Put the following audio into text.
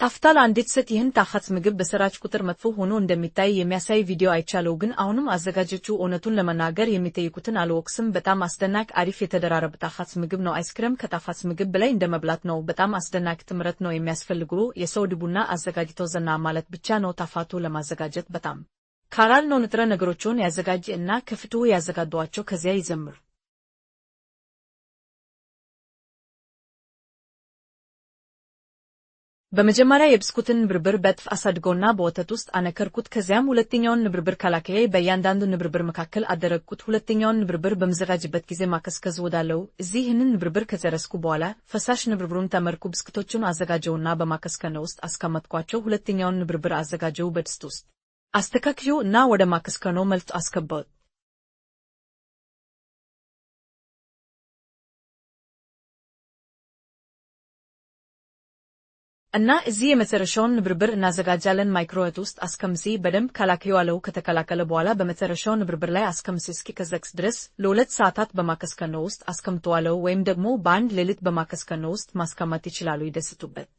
ጣፍጣል። አንዲት ሴት ይህን ጣፋጭ ምግብ በሰራች ቁጥር መጥፎ ሆኖ እንደሚታይ የሚያሳይ ቪዲዮ አይቻለው፣ ግን አሁንም አዘጋጀችው። እውነቱን ለመናገር የሚጠይቁትን አልወቅስም። በጣም አስደናቂ አሪፍ የተደራረበ ጣፋጭ ምግብ ነው። አይስክሬም ከጣፋጭ ምግብ በላይ እንደመብላት ነው። በጣም አስደናቂ ጥምረት ነው። የሚያስፈልጉ የሰው ቡና አዘጋጅቶ ዘና ማለት ብቻ ነው። ጣፋቱ ለማዘጋጀት በጣም ቀላል ነው። ንጥረ ነገሮችን ያዘጋጅ እና ከፍቱ ያዘጋጇቸው ከዚያ ይዘምሩ። በመጀመሪያ የብስኩትን ንብርብር በእጥፍ አሳድገውና በወተት ውስጥ አነከርኩት። ከዚያም ሁለተኛውን ንብርብር ቀላቅዬ በእያንዳንዱ ንብርብር መካከል አደረግኩት። ሁለተኛውን ንብርብር በምዘጋጅበት ጊዜ ማቀዝቀዝ እወዳለሁ። እዚህ ይህንን ንብርብር ከጨረስኩ በኋላ ፈሳሽ ንብርብሩን ተመርኩ። ብስኩቶቹን አዘጋጀውና በማቀዝቀዣ ውስጥ አስቀመጥኳቸው። ሁለተኛውን ንብርብር አዘጋጀው በድስት ውስጥ አስተካክዬው እና ወደ ማቀዝቀዣው መልሶ አስገባሁት። እና እዚህ የመጨረሻውን ንብርብር እናዘጋጃለን። ማይክሮዌቭ ውስጥ አስቀምጬ በደንብ ቀላቅዬዋለሁ። ከተቀላቀለ በኋላ በመጨረሻው ንብርብር ላይ አስቀምጬ እስኪቀዘቅዝ ድረስ ለ2 ሰዓታት በማቀዝቀዣ ውስጥ አስቀምጠዋለሁ፣ ወይም ደግሞ በአንድ ሌሊት በማቀዝቀዣ ውስጥ ማስቀመጥ ይችላሉ። ይደሰቱበት።